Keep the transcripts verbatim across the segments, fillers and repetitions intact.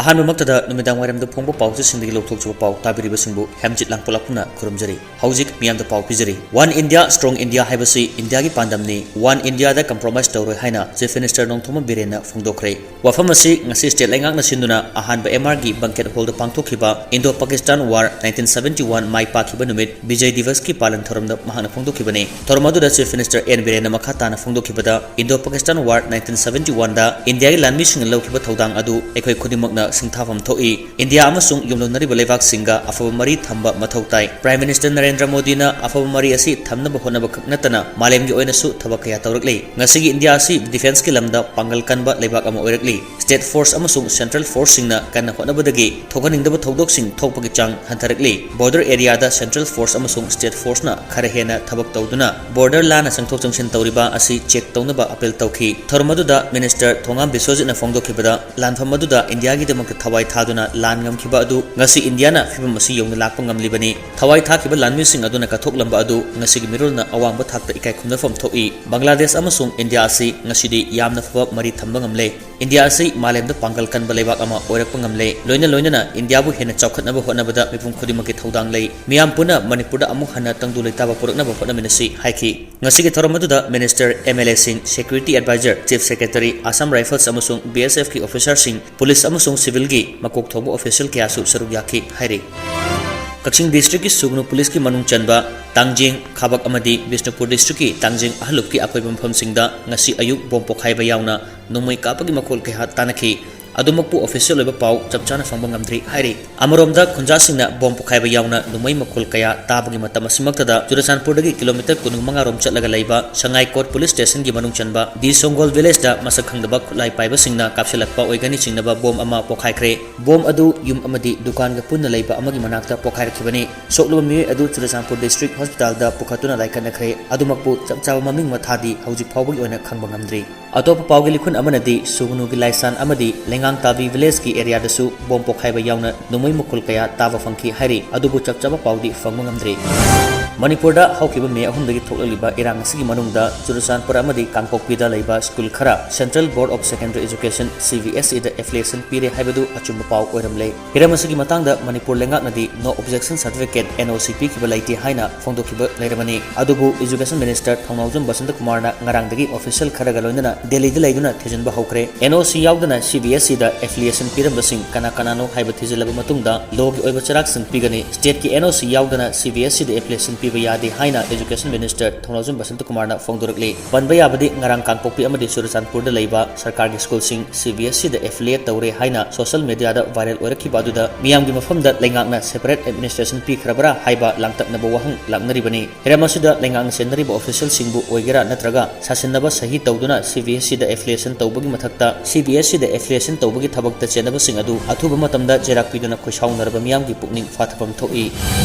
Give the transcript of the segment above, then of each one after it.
ꯑꯍꯥꯟꯕꯃꯛꯇꯗ ꯅꯨꯃꯤꯗꯥꯡ ꯋꯥꯏꯔꯝꯗ ꯐꯣꯡꯕ ꯄꯥꯎꯆꯦꯁꯤꯡꯗꯒꯤ ꯂꯧꯊꯣꯛꯆꯕ ꯄꯥꯎ ꯇꯥꯕꯤꯔꯤꯕꯁꯤꯡꯕꯨ ꯍꯦꯝꯖꯤꯠ ꯂꯥꯡꯄꯣꯛꯂꯥꯛꯄꯅ ꯈꯨꯔꯨꯝꯖꯔꯤ꯫ ꯍꯧꯖꯤꯛ ꯃꯤꯌꯥꯝꯗ ꯄꯥꯎ ꯄꯤꯖꯔꯤ꯫ One India, Strong India ꯍꯥꯏꯕꯁꯤ ꯏꯟꯗꯤꯌꯥꯒꯤ ꯄꯥꯟꯗꯝꯅꯤ꯫ One Indiaꯗ compromise ꯇꯧꯔꯣꯏ ꯍꯥꯏꯅ Chief Minister ꯅꯣꯡꯊꯣꯝꯕꯝ ꯕꯤꯔꯦꯟꯅ ꯐꯣꯡꯗꯣꯛꯈ꯭ꯔꯦ꯫ ꯋꯥꯐꯝ ꯑꯁꯤ ꯉꯁꯤ state ꯂꯩꯉꯥꯛꯅ ꯁꯤꯟꯗꯨꯅ ꯑꯍꯥꯟꯕ M R ꯒꯤ banquet hallꯗ ꯄꯥꯡꯊꯣꯛꯈꯤꯕ Indo-Pakistan War nineteen seventy one ꯃꯥꯏ ꯄꯥꯛꯈꯤꯕ ꯅꯨꯃꯤꯠ ꯕꯤꯖꯌ ꯗꯤꯕꯁꯀꯤ ꯄꯥꯂꯟ ꯊꯧꯔꯝꯗ ꯃꯍꯥꯛꯅ ꯐꯣꯡꯗꯣꯛꯈꯤꯕꯅꯤ꯫ ꯊꯧꯔꯝ ꯑꯗꯨꯗ Chief Minister ꯑꯦꯟ ꯕꯤꯔꯦꯟꯅ ꯃꯈꯥ ꯇꯥꯅ ꯐꯣꯡꯗꯣꯛꯈꯤꯕꯗ, Indo-Pakistan War nineteen seventy oneꯗ ꯏꯟꯗꯤꯌꯥꯒꯤ ꯂꯥꯟꯃꯤꯁꯤꯡꯅ ꯂꯧꯈꯤꯕ ꯊꯧꯗꯥꯡ ꯑꯗꯨ ꯑꯩꯈꯣꯏ ꯈꯨꯗꯤꯡꯃꯛꯅ ꯁꯤꯡꯊꯥꯐꯝ ꯊꯣꯛꯏ꯫ ꯏꯟꯗꯤꯌꯥ ꯑꯃꯁꯨꯡ ꯌꯨꯝꯂꯣꯟꯅꯔꯤꯕ ꯂꯩꯕꯥꯛꯁꯤꯡꯒ ꯑꯐꯕ ꯃꯔꯤ ꯊꯝꯕ ꯃꯊꯧ ꯇꯥꯏ꯫ Prime Minister ꯅꯔꯦꯟꯗ꯭ꯔ ꯃꯣꯗꯤꯅ ꯑꯐꯕ ꯃꯔꯤ ꯑꯁꯤ ꯊꯝꯅꯕ ꯍꯣꯠꯅꯕ ꯈꯛ ꯅꯠꯇꯅ ꯃꯥꯂꯦꯝꯒꯤ ꯑꯣꯏꯅꯁꯨ ꯊꯕꯛ ꯀꯌꯥ ꯇꯧꯔꯛꯂꯤ꯫ ꯉꯁꯤꯒꯤ ꯏꯟꯗꯤꯌꯥ ꯑꯁꯤ defenceꯀꯤ ꯂꯝꯗ ꯄꯥꯡꯒꯜ ꯀꯟꯕ ꯂꯩꯕꯥꯛ ꯑꯃ ꯑꯣꯏꯔꯛꯂꯤ꯫ State force ꯑꯃꯁꯨꯡ central forceꯁꯤꯡꯅ ꯀꯟꯅ ꯍꯣꯠꯅꯕꯗꯒꯤ ꯊꯣꯛꯍꯟꯅꯤꯡꯗꯕ ꯊꯧꯗꯣꯛꯁꯤꯡ ꯊꯣꯛꯄꯒꯤ ꯆꯥꯡ ꯍꯟꯊꯔꯛꯂꯤ꯫ Border areaꯗ central force ꯑꯃꯁꯨꯡ state forceꯅ ꯈꯔ ꯍꯦꯟꯅ ꯊꯕꯛ ꯇꯧꯗꯨꯅ border ꯂꯥꯟꯅ ꯆꯪꯊꯣꯛ ꯆꯪꯁꯤꯟ ꯇꯧꯔꯤꯕ ꯑꯁꯤ check ꯇꯧꯅꯕ appeal ꯇꯧꯈꯤ꯫ ꯊꯧꯔꯝ ꯑꯗꯨꯗ Minister ꯊꯣꯉꯥꯝ ꯕꯤꯁ꯭ꯋꯖꯤꯠꯅ ꯐꯣꯡꯗꯣꯛꯈꯤꯕꯗ, ꯂꯥꯟꯐꯝ ꯑꯗꯨꯗ ꯏꯟꯗꯤꯌꯥꯒꯤꯗꯃꯛꯇ ꯊꯋꯥꯏ ꯊꯥꯗꯨꯅ ꯂꯥꯟ ꯉꯝꯈꯤꯕ ꯑꯗꯨ ꯉꯁꯤ ꯏꯟꯗꯤꯌꯥꯅ ꯐꯤꯚꯝ ꯑꯁꯤ ꯌꯧꯅ ꯂꯥꯛꯄ ꯉꯝꯂꯤꯕꯅꯤ꯫ ꯊꯋꯥꯏ ꯊꯥꯈꯤꯕ ꯂꯥꯟꯃꯤꯁꯤꯡ ꯑꯗꯨꯅ ꯀꯠꯊꯣꯛꯂꯝꯕ ꯑꯗꯨ ꯉꯁꯤꯒꯤ ꯃꯤꯔꯣꯜꯅ ꯑꯋꯥꯡꯕ ꯊꯥꯛꯇ ꯏꯀꯥꯏ ꯈꯨꯝꯅꯐꯝ ꯊꯣꯛꯏ꯫ ꯕꯪꯒ꯭ꯂꯥꯗꯦꯁ ꯑꯃꯁꯨꯡ ꯏꯟꯗꯤꯌꯥ ꯑꯁꯤ ꯉꯁꯤꯗꯤ ꯌꯥꯝꯅ ꯐꯕ ꯃꯔꯤ ꯊꯝꯕ ꯉꯝꯂꯦ꯫ ꯏꯟꯗꯤꯌꯥ ꯑꯁꯤ ꯃꯥꯂꯦꯝꯗ ꯄꯥꯡꯒꯜ ꯀꯟꯕ ꯂꯩꯕꯥꯛ ꯑꯃ ꯑꯣꯏꯔꯛꯄ ꯉꯝꯂꯦ꯫ ꯂꯣꯏꯅ ꯂꯣꯏꯅꯅ ꯏꯟꯗꯤꯌꯥꯕꯨ ꯍꯦꯟꯅ ꯆꯥꯎꯈꯠꯅꯕ ꯍꯣꯠꯅꯕꯗ ꯃꯤꯄꯨꯝ ꯈꯨꯗꯤꯡꯃꯛꯀꯤ ꯊꯧꯗꯥꯡ ꯂꯩ꯫ ꯃꯤꯌꯥꯝ ꯄꯨꯟꯅ ꯃꯅꯤꯄꯨꯔꯗ ꯑꯃꯨꯛ ꯍꯟꯅ ꯇꯪꯗꯨ ꯂꯩꯇꯥꯕ ꯄꯨꯔꯛꯅꯕ ꯍꯣꯠꯅꯃꯤꯟꯅꯁꯤ ꯍꯥꯏꯈꯤ꯫ ꯉꯁꯤꯒꯤ ꯊꯧꯔꯝ ꯑꯗꯨꯗ Minister, M L Aꯁꯤꯡ, Security Advisor, Chief Secretary, Assam Rifles ꯑꯃꯁꯨꯡ B S Fꯀꯤ officerꯁꯤꯡ, police ꯑꯃꯁꯨꯡ civilꯒꯤ ꯃꯀꯣꯛ ꯊꯣꯡꯕ official ꯀꯌꯥꯁꯨ ꯁꯔꯨꯛ ꯌꯥꯈꯤ ꯍꯥꯏꯔꯤ꯫ ꯀꯛꯆꯤꯡ districtꯀꯤ ꯁꯨꯒꯅꯨ policeꯀꯤ ꯃꯅꯨꯡ ꯆꯟꯕ ꯇꯥꯡꯖꯦꯡ, ꯈꯥꯕꯛ ꯑꯃꯗꯤ ꯕꯤꯁꯅꯨꯄꯨꯔ districtꯀꯤ ꯇꯥꯡꯖꯦꯡ ꯑꯍꯜꯂꯨꯞꯀꯤ ꯑꯀꯣꯏꯕ ꯃꯐꯝꯁꯤꯡꯗ ꯉꯁꯤ ꯑꯌꯨꯛ bomb ꯄꯣꯈꯥꯏꯕ ꯌꯥꯎꯅ ꯅꯣꯡꯃꯩ ꯀꯥꯞꯄꯒꯤ ꯃꯈꯣꯜ ꯀꯌꯥ ꯇꯥꯅꯈꯤ꯫ ꯑꯗꯨꯃꯛꯄꯨ official ꯑꯣꯏꯕ ꯄꯥꯎ ꯆꯞ ꯆꯥꯅ ꯐꯪꯕ ꯉꯝꯗ꯭ꯔꯤ ꯍꯥꯏꯔꯤ꯫ ꯑꯃꯔꯣꯝꯗ ꯈꯨꯟꯖꯥꯁꯤꯡꯅ bomb ꯄꯣꯈꯥꯏꯕ ꯌꯥꯎꯅ ꯅꯣꯡꯃꯩ ꯃꯈꯣꯜ ꯀꯌꯥ ꯇꯥꯕꯒꯤ ꯃꯇꯝ ꯑꯁꯤꯃꯛꯇꯗ ꯆꯨꯔꯆꯥꯟꯄꯨꯔꯗꯒꯤ kilometre ꯀꯨꯟꯃꯉꯥ ꯔꯣꯝ ꯆꯠꯂꯒ ꯂꯩꯕ ꯁꯉꯥꯏꯀꯣꯠ police stationꯒꯤ ꯃꯅꯨꯡ ꯆꯟꯕ ꯗꯤ ꯁꯣꯡꯒꯣꯜ villageꯇ ꯃꯁꯛ ꯈꯪꯗꯕ ꯈꯨꯠꯂꯥꯏ ꯄꯥꯏꯕꯁꯤꯡꯅ ꯀꯥꯞꯁꯤꯜꯂꯛꯄ ꯑꯣꯏꯒꯅꯤ ꯆꯤꯡꯅꯕ bomb ꯑꯃ ꯄꯣꯈꯥꯏꯈ꯭ꯔꯦ꯫ Bomb ꯑꯗꯨ ꯌꯨꯝ ꯑꯃꯗꯤ ꯗꯨꯀꯥꯟꯒ ꯄꯨꯟꯅ ꯂꯩꯕ ꯑꯃꯒꯤ ꯃꯅꯥꯛꯇ ꯄꯣꯈꯥꯏꯔꯛꯈꯤꯕꯅꯤ꯫ ꯁꯣꯛꯂꯕ ꯃꯤꯑꯣꯏ ꯑꯗꯨ ꯆꯨꯔꯆꯥꯟꯄꯨꯔ district hospitalꯗ ꯄꯨꯈꯠꯇꯨꯅ ꯂꯥꯏꯀꯠꯅꯈ꯭ꯔꯦ꯫ ꯑꯗꯨꯃꯛꯄꯨ ꯆꯞ ꯆꯥꯕ ꯃꯃꯤꯡ ꯃꯊꯥꯗꯤ ꯍꯧꯖꯤꯛ ꯐꯥꯎꯕꯒꯤ ꯑꯣꯏꯅ ꯈꯪꯕ ꯉꯝꯗ꯭ꯔꯤ꯫ ꯑꯇꯣꯞꯄ ꯄꯥꯎꯒꯤ ꯂꯤꯈꯨꯟ ꯑꯃꯅꯗꯤ ꯁꯨꯒꯅꯨꯒꯤ ꯂꯥꯏꯁꯥꯟ ꯑꯃꯗꯤ ꯂꯩꯉꯥꯡꯇꯥꯕꯤ villageꯀꯤ areaꯗꯁꯨ bomb ꯄꯣꯈꯥꯏꯕ ꯌꯥꯎꯅ ꯅꯣꯡꯃꯩ ꯃꯈꯣꯜ ꯀꯌꯥ ꯇꯥꯕ ꯐꯪꯈꯤ ꯍꯥꯏꯔꯤ, ꯑꯗꯨꯕꯨ ꯆꯞ ꯆꯥꯕ ꯄꯥꯎꯗꯤ ꯐꯪꯕ ꯉꯝꯗ꯭ꯔꯤ꯫ ꯃꯅꯤꯄꯨꯔꯗ ꯍꯧꯈꯤꯕ ꯃꯦ ꯑꯍꯨꯝꯗꯒꯤ ꯊꯣꯛꯂꯛꯂꯤꯕ ꯏꯔꯥꯡ ꯑꯁꯤꯒꯤ ꯃꯅꯨꯡꯗ ꯆꯨꯔꯆꯥꯟꯄꯨꯔ ꯑꯃꯗꯤ ꯀꯥꯡꯄꯣꯛꯄꯤꯗ ꯂꯩꯕ ꯁ꯭ꯀꯨꯜ ꯈꯔ Central Board of Secondary Education, C B S E, the affiliation ꯄꯤꯔꯦ ꯍꯥꯏꯕꯗꯨ ꯑꯆꯨꯝꯕ ꯄꯥꯎ ꯑꯣꯏꯔꯝꯂꯦ꯫ ꯍꯤꯔꯝ ꯑꯁꯤꯒꯤ ꯃꯇꯥꯡꯗ Manipur ꯂꯩꯉꯥꯛꯅꯗꯤ No Objection Certificate, N O C, ꯄꯤꯈꯤꯕ ꯂꯩꯇꯦ ꯍꯥꯏꯅ ꯐꯣꯡꯗꯣꯛꯈꯤꯕ ꯂꯩꯔꯕꯅꯤ꯫ ꯑꯗꯨꯕꯨ Education Minister ꯊꯧꯅꯥꯎꯖꯝ ꯕꯁꯟꯇ ꯀꯨꯃꯥꯔꯅ ꯉꯔꯥꯡꯗꯒꯤ official ꯈꯔꯒ ꯂꯣꯏꯅꯅ ꯗꯦꯜꯂꯤꯗ ꯂꯩꯗꯨꯅ ꯊꯤꯖꯤꯟꯕ ꯍꯧꯈ꯭ꯔꯦ꯫ N O C ꯌꯥꯎꯗꯅ C B S E ꯗ affiliation ꯄꯤꯔꯝꯕꯁꯤꯡ ꯀꯅꯥ ꯀꯅꯥꯅꯣ ꯍꯥꯏꯕ ꯊꯤꯖꯤꯜꯂꯕ ꯃꯇꯨꯡꯗ ꯂꯣꯒꯤ ꯑꯣꯏꯕ ꯆꯩꯔꯥꯛꯁꯤꯡ ꯄꯤꯒꯅꯤ꯫ Stateꯀꯤ N O C ꯌꯥꯎꯗꯅ C B S E ꯗ affiliation ꯄꯤꯕ ꯌꯥꯗꯦ ꯍꯥꯏꯅ Education Minister ꯊꯧꯅꯥꯎꯖꯝ ꯕꯁꯟꯇ ꯀꯨꯃꯥꯔꯅ ꯐꯣꯡꯗꯣꯔꯛꯂꯤ꯫ ꯄꯟꯕ ꯌꯥꯕꯗꯤ ꯉꯔꯥꯡ ꯀꯥꯡꯄꯣꯛꯄꯤ ꯑꯃꯗꯤ ꯆꯨꯔꯆꯥꯟꯄꯨꯔꯗ ꯂꯩꯕ ꯁꯔꯀꯥꯔꯒꯤ ꯁ꯭ꯀꯨꯜꯁꯤꯡ C B S E ꯗ affiliate ꯇꯧꯔꯦ ꯍꯥꯏꯅ social media ꯗ viral ꯑꯣꯏꯔꯛꯈꯤꯕ ꯑꯗꯨꯗ ꯃꯤꯌꯥꯝꯒꯤ ꯃꯐꯝꯗ ꯂꯩꯉꯥꯛꯅ separate administration ꯄꯤꯈ꯭ꯔꯕ꯭ꯔꯥ ꯍꯥꯏꯕ ꯂꯥꯡꯇꯛꯅꯕ ꯋꯥꯍꯪ ꯂꯥꯛꯅꯔꯤꯕꯅꯤ꯫ ꯍꯤꯔꯝ ꯑꯁꯤꯗ ꯂꯩꯉꯥꯛꯅ ꯆꯦꯟꯅꯔꯤꯕ officialꯁꯤꯡꯕꯨ ꯑꯣꯏꯒꯦꯔꯥ ꯅꯠꯇ꯭ꯔꯒ ꯁꯥꯁꯤꯟꯅꯕ ꯁꯍꯤ ꯇꯧꯗꯨꯅ C B S E ꯗ affiliation ꯇꯧꯕꯒꯤ ꯃꯊꯛꯇ C B S E ꯗ affiliation ꯇꯧꯕꯒꯤ ꯊꯕꯛꯇ ꯆꯦꯟꯅꯕꯁꯤꯡ ꯑꯗꯨ ꯑꯊꯨꯕ ꯃꯇꯝꯗ ꯆꯩꯔꯥꯛ ꯄꯤꯗꯨꯅ ꯈꯣꯏꯁꯥꯎꯅꯔꯕ ꯃꯤꯌꯥꯝꯒꯤ ꯄꯨꯛꯅꯤꯡ ꯐꯥꯊꯐꯝ ꯊꯣꯛꯏ꯫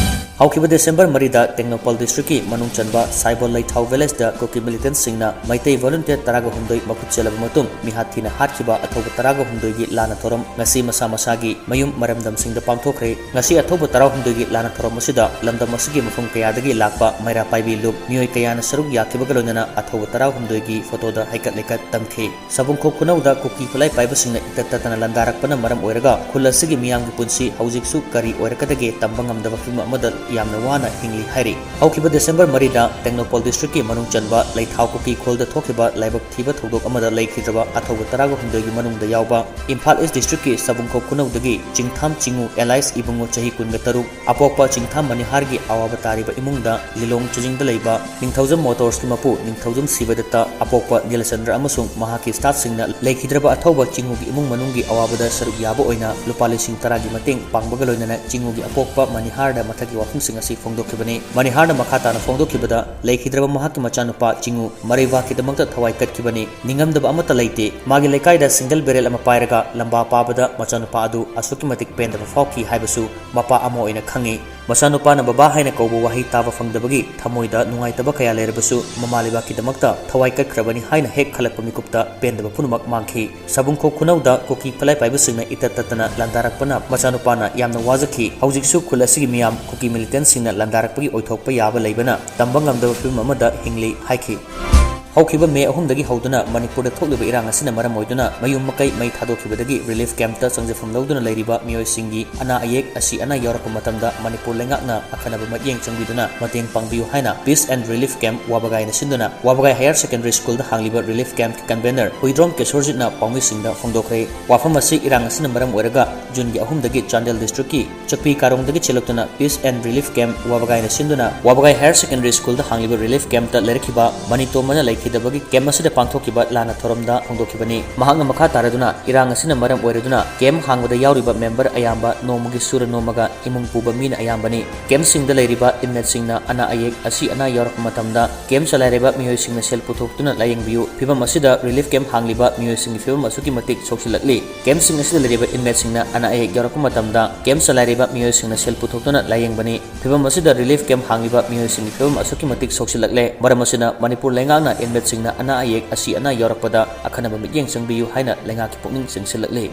ꯍꯧꯈꯤꯕ ꯗꯤꯁꯦꯝꯕꯔ ꯃꯔꯤꯗ ꯇꯦꯡꯅꯧꯄꯜ districtꯀꯤ ꯃꯅꯨꯡ ꯆꯟꯕ ꯁꯥꯏꯕꯣꯜ ꯂꯩꯊꯥꯎ villageꯇ ꯀꯨꯀꯤ militantꯁꯤꯡꯅ ꯃꯩꯇꯩ volunteer ꯇꯔꯥꯒ ꯍꯨꯝꯗꯣꯏ ꯃꯈꯨꯠ ꯆꯦꯜꯂꯕ ꯃꯇꯨꯡ ꯃꯤꯍꯥꯠ ꯊꯤꯅ ꯍꯥꯠꯈꯤꯕ ꯑꯊꯧꯕ ꯇꯔꯥꯒ ꯍꯨꯝꯗꯣꯏꯒꯤ ꯂꯥꯟꯅ ꯊꯧꯔꯝ ꯉꯁꯤ ꯃꯁꯥ ꯃꯁꯥꯒꯤ ꯃꯌꯨꯝ ꯃꯔꯝꯗꯝꯁꯤꯡꯗ ꯄꯥꯡꯊꯣꯛꯈ꯭ꯔꯦ꯫ ꯉꯁꯤ ꯑꯊꯧꯕ ꯇꯔꯥꯍꯨꯝꯗꯣꯏꯒꯤ ꯂꯥꯟꯅ ꯊꯧꯔꯝ ꯑꯁꯤꯗ ꯂꯝꯗꯝ ꯑꯁꯤꯒꯤ ꯃꯐꯝ ꯀꯌꯥꯗꯒꯤ ꯂꯥꯛꯄ ꯃꯩꯔꯥ ꯄꯥꯏꯕꯤ ꯂꯨꯞ ꯃꯤꯑꯣꯏ ꯀꯌꯥꯅ ꯁꯔꯨꯛ ꯌꯥꯈꯤꯕꯒ ꯂꯣꯏꯅꯅ ꯑꯊꯧꯕ ꯇꯔꯥꯍꯨꯝꯗꯣꯏꯒꯤ photoꯗ ꯍꯩꯀꯠ ꯂꯩꯀꯠ ꯇꯝꯈꯤ꯫ ꯁꯕꯨꯡꯈꯣꯛ ꯈꯨꯅꯧꯗ ꯀꯨꯀꯤ ꯈꯨꯠꯂꯥꯏ ꯄꯥꯏꯕꯁꯤꯡꯅ ꯏꯇꯠ ꯇꯠꯇꯅ ꯂꯥꯟꯗꯥꯔꯛꯄꯅ ꯃꯔꯝ ꯑꯣꯏꯔꯒ ꯈꯨꯜ ꯑꯁꯤꯒꯤ ꯃꯤꯌꯥꯝꯒꯤ ꯄꯨꯟꯁꯤ ꯍꯧꯖꯤꯛꯁꯨ ꯀꯔꯤ ꯑꯣꯏꯔꯛꯀꯗꯒꯦ ꯇꯝꯕ ꯉꯝꯗꯕ ꯐꯤꯚꯝ ꯑꯃꯗ ꯌꯥꯝꯅ ꯋꯥꯅ ꯍꯤꯡꯂꯤ ꯍꯥꯏꯔꯤ꯫ ꯍꯧꯈꯤꯕ ꯗꯤꯁꯦꯝꯕꯔ ꯃꯔꯤꯗ ꯇꯦꯡꯅꯧꯄꯜ districtꯀꯤ ꯃꯅꯨꯡ ꯆꯟꯕ ꯂꯩꯊꯥꯎ ꯀꯨꯀꯤ ꯈꯨꯜꯗ ꯊꯣꯛꯈꯤꯕ ꯂꯥꯏꯕꯛ ꯊꯤꯕ ꯊꯧꯗꯣꯛ ꯑꯃꯗ ꯂꯩꯈꯤꯗ꯭ꯔꯕ ꯑꯊꯧꯕ ꯇꯔꯥꯒ ꯍꯨꯝꯗꯣꯏꯒꯤ ꯃꯅꯨꯡꯗ ꯌꯥꯎꯕ ꯏꯝꯐꯥꯜ East districtꯀꯤ ꯁꯕꯨꯡꯈꯣꯛ ꯈꯨꯅꯧꯗꯒꯤ ꯆꯤꯡꯊꯥꯝ ꯆꯤꯡꯉꯨ alias ꯏꯕꯨꯡꯉꯣ ꯆꯍꯤ ꯀꯨꯟꯒ ꯇꯔꯨꯛ, ꯑꯄꯣꯛꯄ ꯆꯤꯡꯊꯥꯝ ꯃꯅꯤꯍꯥꯔꯒꯤ ꯑꯋꯥꯕ ꯇꯥꯔꯤꯕ ꯏꯃꯨꯡꯗ ꯂꯤꯂꯣꯡ ꯆꯤꯡꯖꯤꯡꯗ ꯂꯩꯕ ꯅꯤꯡꯊꯧꯖꯝ Motorsꯀꯤ ꯃꯄꯨ ꯅꯤꯡꯊꯧꯖꯝ ꯁꯤꯕꯗꯠꯇ, ꯑꯄꯣꯛꯄ ꯅꯤꯂꯆꯟꯗ꯭ꯔ ꯑꯃꯁꯨꯡ ꯃꯍꯥꯛꯀꯤ staffꯁꯤꯡꯅ ꯂꯩꯈꯤꯗ꯭ꯔꯕ ꯑꯊꯧꯕ ꯆꯤꯡꯉꯨꯒꯤ ꯏꯃꯨꯡ ꯃꯅꯨꯡꯒꯤ ꯑꯋꯥꯕꯗ ꯁꯔꯨꯛ ꯌꯥꯕ ꯑꯣꯏꯅ ꯂꯨꯄꯥ ꯂꯤꯁꯤꯡ ꯇꯔꯥꯒꯤ ꯃꯇꯦꯡ ꯄꯥꯡꯕꯒ ꯂꯣꯏꯅꯅ ꯆꯤꯡꯉꯨꯒꯤ ꯑꯄꯣꯛꯄ ꯃꯅꯤꯍꯥꯔꯗ ꯃꯊꯛꯀꯤ ꯋꯥꯐꯝꯁꯤꯡ ꯑꯁꯤ ꯐꯣꯡꯗꯣꯛꯈꯤꯕꯅꯤ꯫ ꯃꯅꯤꯍꯥꯔꯅ ꯃꯈꯥ ꯇꯥꯅ ꯐꯣꯡꯗꯣꯛꯈꯤꯕꯗ, ꯂꯩꯈꯤꯗ꯭ꯔꯕ ꯃꯍꯥꯛꯀꯤ ꯃꯆꯥꯅꯨꯄꯥ ꯆꯤꯡꯉꯨ ꯃꯔꯩꯕꯥꯛꯀꯤꯗꯃꯛꯇ ꯊꯋꯥꯏ ꯀꯠꯈꯤꯕꯅꯤ꯫ ꯅꯤꯡꯉꯝꯗꯕ ꯑꯃꯠꯇ ꯂꯩꯇꯦ꯫ ꯃꯥꯒꯤ ꯂꯩꯀꯥꯏꯗ single barrel ꯑꯃ ꯄꯥꯏꯔꯒ ꯂꯝꯕꯥ ꯄꯥꯕꯗ ꯃꯆꯥꯅꯨꯄꯥ ꯑꯗꯨ ꯑꯁꯨꯛꯀꯤ ꯃꯇꯤꯛ ꯄꯦꯟꯗꯕ ꯐꯥꯎꯈꯤ ꯍꯥꯏꯕꯁꯨ ꯃꯄꯥ ꯑꯃ ꯑꯣꯏꯅ ꯈꯪꯉꯤ꯫ ꯃꯆꯥꯅꯨꯄꯥꯅ ꯕꯕꯥ ꯍꯥꯏꯅ ꯀꯧꯕ ꯋꯥꯍꯩ ꯇꯥꯕ ꯐꯪꯗꯕꯒꯤ ꯊꯃꯣꯏꯗ ꯅꯨꯡꯉꯥꯏꯇꯕ ꯀꯌꯥ ꯂꯩꯔꯕꯁꯨ, ꯃꯃꯥ ꯂꯩꯕꯥꯛꯀꯤꯗꯃꯛꯇ ꯊꯋꯥꯏ ꯀꯠꯈ꯭ꯔꯕꯅꯤ ꯍꯥꯏꯅ ꯍꯦꯛ ꯈꯜꯂꯛꯄ ꯃꯤꯀꯨꯞꯇ ꯄꯦꯟꯗꯕ ꯄꯨꯝꯅꯃꯛ ꯃꯥꯡꯈꯤ꯫ ꯁꯥꯕꯨꯡꯈꯣꯛ ꯈꯨꯅꯧꯗ ꯀꯨꯀꯤ ꯐꯂꯥꯏ ꯄꯥꯏꯕꯁꯤꯡꯅ ꯏꯇꯠ ꯇꯠꯇꯅ ꯂꯥꯟꯗꯥꯔꯛꯄꯅ ꯃꯆꯥꯅꯨꯄꯥꯅ ꯌꯥꯝꯅ ꯋꯥꯖꯈꯤ꯫ ꯍꯧꯖꯤꯛꯁꯨ ꯈꯨꯜ ꯑꯁꯤꯒꯤ ꯃꯤꯌꯥꯝ ꯀꯨꯀꯤ militantꯁꯤꯡꯅ ꯂꯥꯟꯗꯥꯔꯛꯄꯒꯤ ꯑꯣꯏꯊꯣꯛꯄ ꯌꯥꯕ ꯂꯩꯕꯅ ꯇꯝꯕ ꯉꯝꯗꯕ ꯐꯤꯕꯝ ꯑꯃꯗ ꯍꯤꯡꯂꯤ ꯍꯥꯏꯈꯤ꯫ ꯍꯧꯈꯤꯕ ꯃꯦ ꯑꯍꯨꯝꯗꯒꯤ ꯍꯧꯗꯨꯅ ꯃꯅꯤꯄꯨꯔꯗ ꯊꯣꯛꯂꯤꯕ ꯏꯔꯥꯡ ꯑꯁꯤꯅ ꯃꯔꯝ ꯑꯣꯏꯗꯨꯅ ꯃꯌꯨꯝ ꯃꯀꯩ ꯃꯩ ꯊꯥꯗꯣꯛꯈꯤꯕꯗꯒꯤ relief campꯇ ꯆꯪꯖꯐꯝ ꯂꯧꯗꯨꯅ ꯂꯩꯔꯤꯕ ꯃꯤꯑꯣꯏꯁꯤꯡꯒꯤ ꯑꯅꯥ ꯑꯌꯦꯛ, ꯑꯁꯤ ꯑꯅꯥ ꯌꯥꯎꯔꯛꯄ ꯃꯇꯝꯗ ꯃꯅꯤꯄꯨꯔ ꯂꯩꯉꯥꯛꯅ ꯑꯈꯟꯅꯕ ꯃꯤꯠꯌꯦꯡ ꯆꯪꯕꯤꯗꯨꯅ ꯃꯇꯦꯡ ꯄꯥꯡꯕꯤꯌꯨ ꯍꯥꯏꯅ Peace and Relief Camp ꯋꯥꯕꯒꯥꯏꯅ ꯁꯤꯟꯗꯨꯅ ꯋꯥꯕꯒꯥꯏ Higher Secondary Schoolꯗ ꯍꯥꯡꯂꯤꯕ relief campꯀꯤ convener Huidrom ꯀꯦꯁꯣꯔꯖꯤꯠꯅ ꯄꯥꯎꯃꯤꯁꯤꯡꯗ ꯐꯣꯡꯗꯣꯛꯈ꯭ꯔꯦ꯫ ꯋꯥꯐꯝ ꯑꯁꯤ ꯏꯔꯥꯡ ꯑꯁꯤꯅ ꯃꯔꯝ ꯑꯣꯏꯔꯒ ꯖꯨꯟꯒꯤ ꯑꯍꯨꯝꯗꯒꯤ ꯆꯥꯟꯗꯦꯜ districtꯀꯤ ꯆꯛꯄꯤ ꯀꯥꯔꯣꯡꯗꯒꯤ ꯆꯦꯜꯂꯛꯇꯨꯅ Peace and Relief Camp ꯋꯥꯕꯒꯥꯏꯅ ꯁꯤꯟꯗꯨꯅ ꯋꯥꯕꯒꯥꯏ Higher Secondary Schoolꯗ ꯍꯥꯡꯂꯤꯕ relief campꯇ ꯂꯩꯔꯛꯈꯤꯕ ꯃꯅꯤꯇꯣꯝꯕꯅ ꯂꯩꯈꯤꯗꯕꯒꯤ camp ꯑꯁꯤꯗ ꯄꯥꯡꯊꯣꯛꯈꯤꯕ ꯂꯥꯟꯅ ꯊꯧꯔꯝꯗ ꯐꯣꯡꯗꯣꯛꯈꯤꯕꯅꯤ꯫ ꯃꯍꯥꯛꯅ ꯃꯈꯥ ꯇꯥꯔꯗꯨꯅ, ꯏꯔꯥꯡ ꯑꯁꯤꯅ ꯃꯔꯝ ꯑꯣꯏꯔꯗꯨꯅ camp ꯍꯥꯡꯕꯗ ꯌꯥꯎꯔꯤꯕ member ꯑꯌꯥꯝꯕ ꯅꯣꯡꯃꯒꯤ ꯁꯨꯔ ꯅꯣꯝꯃꯒ ꯏꯃꯨꯡ ꯄꯨꯕ ꯃꯤꯅ ꯑꯌꯥꯝꯕꯅꯤ꯫ Campꯁꯤꯡꯗ ꯂꯩꯔꯤꯕ inmateꯁꯤꯡꯅ ꯑꯅꯥ ꯑꯌꯦꯛ, ꯑꯁꯤ ꯑꯅꯥ ꯌꯥꯎꯔꯛꯄ ꯃꯇꯝꯗ camp ꯆꯂꯥꯏꯔꯤꯕ ꯃꯤꯑꯣꯏꯁꯤꯡꯅ ꯁꯦꯜ ꯄꯨꯊꯣꯛꯇꯨꯅ ꯂꯥꯌꯦꯡꯕꯤꯌꯨ꯫ ꯐꯤꯕꯝ ꯑꯁꯤꯗ relief camp ꯍꯥꯡꯂꯤꯕ ꯃꯤꯑꯣꯏꯁꯤꯡꯒꯤ ꯐꯤꯕꯝ ꯑꯁꯨꯛꯀꯤ ꯃꯇꯤꯛ ꯁꯣꯛꯆꯤꯜꯂꯛꯂꯤ꯫ Campꯁꯤꯡ ꯑꯁꯤꯗ ꯂꯩꯔꯤꯕ inmateꯁꯤꯡꯅ ꯑꯅꯥ ꯑꯌꯦꯛ ꯌꯥꯎꯔꯛꯄ ꯃꯇꯝꯗ camp ꯆꯂꯥꯏꯔꯤꯕ ꯃꯤꯑꯣꯏꯁꯤꯡꯅ ꯁꯦꯜ ꯄꯨꯊꯣꯛꯇꯨꯅ ꯂꯥꯌꯦꯡꯕꯅꯤ꯫ ꯐꯤꯕꯝ ꯑꯁꯤꯗ relief camp ꯍꯥꯡꯂꯤꯕ ꯃꯤꯑꯣꯏꯁꯤꯡꯒꯤ ꯐꯤꯕꯝ ꯑꯁꯨꯛꯀꯤ ꯃꯇꯤꯛ ꯁꯣꯛꯆꯤꯜꯂꯛꯂꯦ꯫ ꯃꯔꯝ ꯑꯁꯤꯅ ꯃꯅꯤꯄꯨꯔ ꯂꯩꯉꯥꯛꯅ inmateꯁꯤꯡꯅ ꯑꯅꯥ ꯑꯌꯦꯛ, ꯑꯁꯤ ꯑꯅꯥ ꯌꯥꯎꯔꯛꯄꯗ ꯑꯈꯟꯅꯕ ꯃꯤꯠꯌꯦꯡ ꯆꯪꯕꯤꯌꯨ ꯍꯥꯏꯅ ꯂꯩꯉꯥꯛꯀꯤ ꯄꯨꯛꯅꯤꯡ ꯆꯤꯡꯁꯤꯜꯂꯛꯂꯤ꯫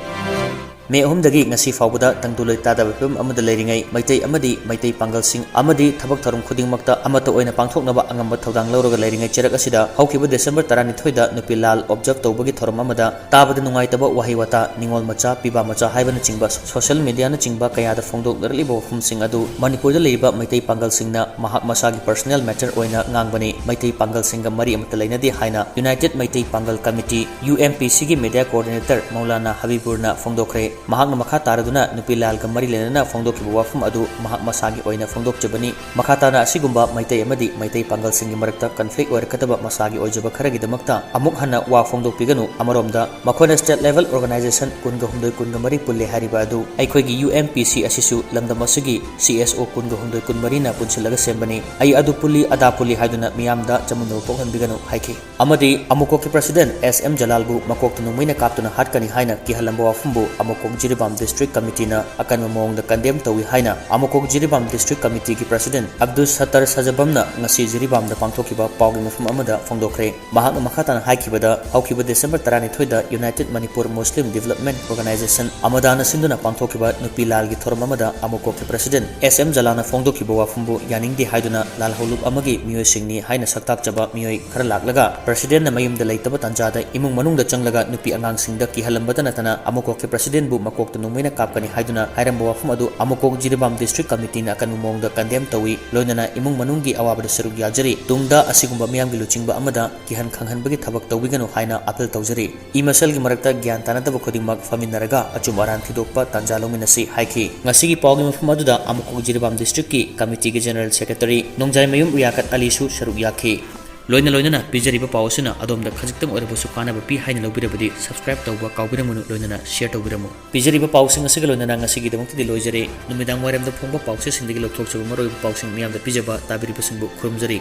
ꯃꯦ ꯑꯍꯨꯝꯗꯒꯤ ꯉꯁꯤ ꯐꯥꯎꯕꯗ ꯇꯪꯗꯨ ꯂꯩꯇꯥꯗꯕ ꯐꯤꯕꯝ ꯑꯃꯗ ꯂꯩꯔꯤꯉꯩ ꯃꯩꯇꯩ ꯑꯃꯗꯤ ꯃꯩꯇꯩ ꯄꯥꯡꯒꯜꯁꯤꯡ ꯑꯃꯗꯤ ꯊꯕꯛ ꯊꯧꯔꯝ ꯈꯨꯗꯤꯡꯃꯛꯇ ꯑꯃꯠꯇ ꯑꯣꯏꯅ ꯄꯥꯡꯊꯣꯛꯅꯕ ꯑꯉꯝꯕ ꯊꯧꯗꯥꯡ ꯂꯧꯔꯒ ꯂꯩꯔꯤꯉꯩ ꯆꯩꯔꯛ ꯑꯁꯤꯗ ꯍꯧꯈꯤꯕ December ꯇꯔꯥꯅꯤꯊꯣꯏꯗ ꯅꯨꯄꯤ ꯂꯥꯜ observe ꯇꯧꯕꯒꯤ ꯊꯧꯔꯝ ꯑꯃꯗ ꯇꯥꯕꯗ ꯅꯨꯡꯉꯥꯏꯇꯕ ꯋꯥꯍꯩ ꯋꯥꯇꯥ, ꯅꯤꯉꯣꯜ ꯃꯆꯥ, ꯄꯤꯕꯥ ꯃꯆꯥ ꯍꯥꯏꯕꯅꯆꯤꯡꯕ social mediaꯅꯆꯤꯡꯕ ꯀꯌꯥꯗ ꯐꯣꯡꯗꯣꯛꯅꯔꯛꯂꯤꯕ ꯋꯥꯐꯝꯁꯤꯡ ꯑꯗꯨ ꯃꯅꯤꯄꯨꯔꯗ ꯂꯩꯔꯤꯕ ꯃꯩꯇꯩ ꯄꯥꯡꯒꯜꯁꯤꯡꯅ ꯃꯍꯥꯛ ꯃꯁꯥꯒꯤ personal matter ꯑꯣꯏꯅ ꯉꯥꯡꯕꯅꯤ꯫ ꯃꯩꯇꯩ ꯄꯥꯡꯒꯜꯁꯤꯡꯒ ꯃꯔꯤ ꯑꯃꯠꯇ ꯂꯩꯅꯗꯦ ꯍꯥꯏꯅ United ꯃꯩꯇꯩ ꯄꯥꯡꯒꯜ Committee, UMPCꯒꯤ media coordinator ꯃꯧꯂꯥꯅꯥ ꯍꯕꯤꯕꯨꯔꯅ ꯐꯣꯡꯗꯣꯛꯈ꯭ꯔꯦ꯫ ꯃꯍꯥꯛꯅ ꯃꯈꯥ ꯇꯥꯔꯗꯨꯅ ꯅꯨꯄꯤ ꯂꯥꯜꯒ ꯃꯔꯤ ꯂꯩꯅꯅ ꯐꯣꯡꯗꯣꯛꯈꯤꯕ ꯋꯥꯐꯝ ꯑꯗꯨ ꯃꯍꯥꯛ ꯃꯁꯥꯒꯤ ꯑꯣꯏꯅ ꯐꯣꯡꯗꯣꯛꯆꯕꯅꯤ꯫ ꯃꯈꯥ ꯇꯥꯅ ꯑꯁꯤꯒꯨꯝꯕ ꯃꯩꯇꯩ ꯑꯃꯗꯤ ꯃꯩꯇꯩ ꯄꯥꯡꯒꯜꯁꯤꯡꯒꯤ ꯃꯔꯛꯇ conflict ꯑꯣꯏꯔꯛꯀꯗꯕ ꯃꯁꯥꯒꯤ ꯑꯣꯏꯖꯕ ꯈꯔꯒꯤꯗꯃꯛꯇ ꯑꯃꯨꯛ ꯍꯟꯅ ꯋꯥ ꯐꯣꯡꯗꯣꯛꯄꯤꯒꯅꯨ꯫ ꯑꯃꯔꯣꯝꯗ ꯃꯈꯣꯏꯅ state level organization ꯀꯨꯟꯒ ꯍꯨꯝꯗꯣꯏ ꯀꯨꯟꯒ ꯃꯔꯤ ꯄꯨꯜꯂꯦ ꯍꯥꯏꯔꯤꯕ ꯑꯗꯨ ꯑꯩꯈꯣꯏꯒꯤ UMPC ꯑꯁꯤꯁꯨ ꯂꯝꯗꯝ ꯑꯁꯤꯒꯤ CSO ꯀꯨꯟꯒ ꯍꯨꯝꯗꯣꯏ ꯀꯨꯟꯃꯔꯤꯅ ꯄꯨꯟꯁꯤꯜꯂꯒ ꯁꯦꯝꯕꯅꯤ꯫ ꯑꯩ ꯑꯗꯨ ꯄꯨꯜꯂꯤ, ꯑꯗꯥ ꯄꯨꯜꯂꯤ ꯍꯥꯏꯗꯨꯅ ꯃꯤꯌꯥꯝꯗ ꯆꯃꯝꯅꯕ ꯄꯣꯛꯍꯟꯕꯤꯒꯅꯨ ꯍꯥꯏꯈꯤ꯫ ꯑꯃꯗꯤ ꯑꯃꯨꯀꯣꯛꯀꯤ president S M ꯖꯂꯥꯜꯕꯨ ꯃꯀꯣꯛꯇ ꯅꯣꯡꯃꯩꯅ ꯀꯥꯞꯇꯨꯅ ꯍꯥꯠꯀꯅꯤ ꯍꯥꯏꯅ ꯀꯤꯍꯜꯂꯝꯕ ꯋꯥꯐꯝꯕꯨ ꯑꯃꯨꯀꯣꯛ ꯖꯤꯔꯤꯕꯥꯝ District Committeeꯅ ꯑꯀꯟꯕ ꯃꯑꯣꯡꯗ condemn ꯇꯧꯏ ꯍꯥꯏꯅ ꯑꯃꯨꯀꯣꯛ ꯖꯤꯔꯤꯕꯥꯝ District Committeeꯒꯤ President ꯑꯕꯗꯨꯜ ꯁꯠꯇꯔ ꯁꯖꯕꯝꯅ ꯉꯁꯤ ꯖꯤꯔꯤꯕꯥꯝꯗ ꯄꯥꯡꯊꯣꯛꯈꯤꯕ ꯄꯥꯎꯒꯤ ꯃꯐꯝ ꯑꯃꯗ ꯐꯣꯡꯗꯣꯛꯈ꯭ꯔꯦ꯫ ꯃꯍꯥꯛꯅ ꯃꯈꯥ ꯇꯥꯅ ꯍꯥꯏꯈꯤꯕꯗ, ꯍꯧꯈꯤꯕ December ꯇꯔꯥꯅꯤꯊꯣꯏꯗ United Manipur Muslim Development Organisation, ꯑꯃꯗꯥꯅ ꯁꯤꯟꯗꯨꯅ ꯄꯥꯡꯊꯣꯛꯈꯤꯕ ꯅꯨꯄꯤ ꯂꯥꯜꯒꯤ ꯊꯧꯔꯝ ꯑꯃꯗ ꯑꯃꯨꯀꯣꯛꯀꯤ President ꯑꯦꯁ ꯑꯦꯝ ꯖꯂꯥꯅ ꯐꯣꯡꯗꯣꯛꯈꯤꯕ ꯋꯥꯐꯝꯕꯨ ꯌꯥꯅꯤꯡꯗꯦ ꯍꯥꯏꯗꯨꯅ ꯂꯥꯜꯍꯧꯂꯨꯞ ꯑꯃꯒꯤ ꯃꯤꯑꯣꯏꯁꯤꯡꯅꯤ ꯍꯥꯏꯅ ꯁꯛꯇꯥꯛꯆꯕ ꯃꯤꯑꯣꯏ ꯈꯔ ꯂꯥꯛꯂꯒ Presidentꯅ ꯃꯌꯨꯝꯗ ꯂꯩꯇꯕ ꯇꯥꯟꯖꯥꯗ ꯏꯃꯨꯡ ꯃꯅꯨꯡꯗ ꯆꯪꯂꯒ ꯅꯨꯄꯤ ꯑꯉꯥꯡꯁꯤꯡꯗ ꯀꯤꯍꯜꯂꯝꯕꯇ ꯅꯠꯇꯅ ꯑꯃꯨꯀꯣꯛꯀꯤ Presidentꯕꯨ ꯃꯀꯣꯛꯇ ꯅꯣꯡꯃꯩꯅ ꯀꯥꯞꯀꯅꯤ ꯍꯥꯏꯗꯨꯅ ꯍꯥꯏꯔꯝꯕ ꯋꯥꯐꯝ ꯑꯗꯨ ꯑꯃꯨꯀꯣꯛ ꯖꯤꯔꯤꯕꯥꯝ District Committeeꯅ ꯑꯀꯟꯕ ꯃꯑꯣꯡꯗ condemn ꯇꯧꯏ꯫ ꯂꯣꯏꯅꯅ ꯏꯃꯨꯡ ꯃꯅꯨꯡꯒꯤ ꯑꯋꯥꯕꯗ ꯁꯔꯨꯛ ꯌꯥꯖꯔꯤ꯫ ꯇꯨꯡꯗ ꯑꯁꯤꯒꯨꯝꯕ ꯃꯤꯌꯥꯝꯒꯤ ꯂꯨꯆꯤꯡꯕ ꯑꯃꯗ ꯀꯤꯍꯟ ꯈꯪꯍꯟꯕꯒꯤ ꯊꯕꯛ ꯇꯧꯕꯤꯒꯅꯨ ꯍꯥꯏꯅ appeal ꯇꯧꯖꯔꯤ꯫ ꯏ ꯃꯁꯦꯜꯒꯤ ꯃꯔꯛꯇ ꯒ꯭ꯌꯥꯟ ꯇꯥꯅꯗꯕ ꯈꯨꯗꯤꯡꯃꯛ ꯐꯝꯃꯤꯟꯅꯔꯒ ꯑꯆꯨꯝ ꯑꯔꯥꯟ ꯊꯤꯗꯣꯛꯄ ꯇꯥꯟꯖꯥ ꯂꯧꯃꯤꯟꯅꯁꯤ ꯍꯥꯏꯈꯤ꯫ ꯉꯁꯤꯒꯤ ꯄꯥꯎꯒꯤ ꯃꯐꯝ ꯑꯗꯨꯗ ꯑꯃꯨꯀꯣꯛ ꯖꯤꯔꯤꯕꯥꯝ Districtꯀꯤ Committeeꯒꯤ General Secretary ꯅꯣꯡꯖꯥꯏꯃꯌꯨꯝ ꯔꯤꯌꯥꯀꯠ ꯑꯂꯤꯁꯨ ꯁꯔꯨꯛ ꯌꯥꯈꯤ꯫ ꯂꯣꯏꯅ ꯂꯣꯏꯅꯅ ꯄꯤꯖꯔꯤꯕ ꯄꯥꯎ ꯑꯁꯤꯅ ꯑꯗꯣꯝꯗ ꯈꯖꯤꯛꯇꯪ ꯑꯣꯏꯔꯕꯁꯨ ꯀꯥꯟꯅꯕ ꯄꯤ ꯍꯥꯏꯅ ꯂꯧꯕꯤꯔꯕꯗꯤ subscribe ꯇꯧꯕ ꯀꯥꯎꯕꯤꯔꯝꯒꯅꯨ, ꯂꯣꯏꯅꯅ share ꯇꯧꯕꯤꯔꯝꯃꯨ꯫ ꯄꯤꯖꯔꯤꯕ ꯄꯥꯎꯁꯤꯡ ꯑꯁꯤꯒ ꯂꯣꯏꯅꯅ ꯉꯁꯤꯒꯤꯗꯃꯛꯇꯗꯤ ꯂꯣꯏꯖꯔꯦ꯫ ꯅꯨꯃꯤꯗꯥꯡ ꯋꯥꯏꯔꯝꯗ ꯐꯣꯡꯕ ꯄꯥꯎꯆꯦꯁꯤꯡꯗꯒꯤ ꯂꯧꯊꯣꯛꯆꯕ ꯃꯔꯨꯑꯣꯏꯕ ꯄꯥꯎꯁꯤꯡ ꯃꯤꯌꯥꯝꯗ ꯄꯤꯖꯕ ꯇꯥꯕꯤꯔꯤꯕꯁꯤꯡꯕꯨ ꯈꯨꯔꯨꯝꯖꯔꯤ꯫